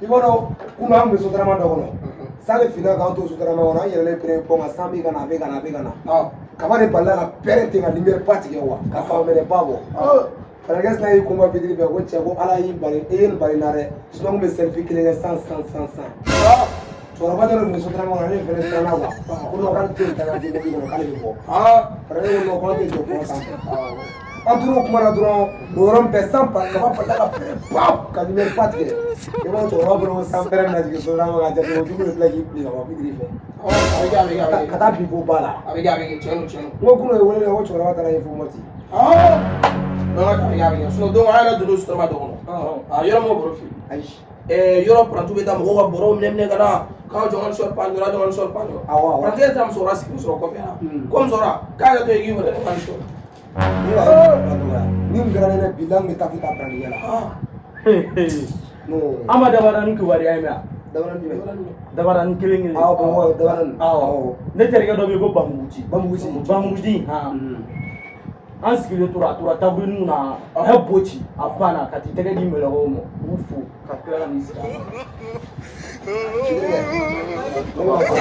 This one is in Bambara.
I b'a dɔn, kunun an tun bɛ sotarama dɔ kɔnɔ, san de finna k'an to sotarama kɔnɔ. An yɛlɛlen premier pont kan, san bɛ ka na, a bɛ ka na, a bɛ ka na. Kaba de balila ka pɛrɛn ten ka lumière ba tigɛ wa ka fan ba bɔ. Farakɛ sina y'i kunba vitre fɛ ko cɛ, ko Ala y'i bali, e ye nin bali na dɛ, sinon n kun bɛ selfie kelen kɛ san san san san. Cɛkɔrɔba dɔ de tun bɛ sotarama kɔnɔ, ale fɛnɛ siranna quoi, ko non, k'ale tɛ nin ta ka di mobili kɔnɔ, k'ale bɛ bɔ. Farakɛ ko non, k'an tɛ jɔ pont sanfɛ. An tor'o kuma na dɔrɔn, o yɔrɔnin bɛɛ san ba kaba balila ka pɛrɛn pam ka lumière ba tigɛ. I b'a dɔn, cɛkɔrɔba bolo ko san pɛrɛn bɛna jigin sotarama kan, jate kojugu de filɛ k'i fili ka bɔ vitre fɛ. A bɛ kɛ, a bɛ kɛ, a bɛ kɛ. Ka taa bin fo ba la. A bɛ kɛ, a bɛ kɛ, tiɲɛ don, tiɲɛ don. N ko kunun ye wele kɛ ko cɛkɔrɔba taara yen fo Mɔti. Non, a bɛ kɛ, a bɛ kɛ. Sinon don an yɛrɛ donna sotarama dɔ kɔnɔ. A yɔrɔ m'o baro f'i ye. Ayi. Yɔrɔ parantiw bɛ taa mɔgɔw ka bɔrɔw minɛ minɛ ka na k'aw jɔ ka nin sɔrɔ pan jɔ, jɔ ka nin sɔrɔ pan jɔ. Awɔ, awɔ. Paranti yɛrɛ taara musokɔrɔba sigilen sɔrɔ kɔfɛ yan. Ko musokɔrɔba k'a yɛrɛ to yen k'i wele ka nin sɔrɔ. Ni ka dɔgɔya ni nin kɛra ne la, bi la n bɛ taa fo taa parantikɛ la. Non. An ma dabarani kibaruya ye mɛn wa? Dabarani jumɛn? Dabarani kelen kelen. Awɔ, Bamakɔ dabarani. Awɔ, ne terikɛ dɔ bɛ yen ko Bamuguji. Bamuguji. Bamuguji han. An sigilen tora, a tora taburini na, a ye bo ci, a banna ka t'i tɛgɛ di mɛlɛkɛw ma k'u fo ka tila ka n'i sigi a kan. Ne b'a fɔ.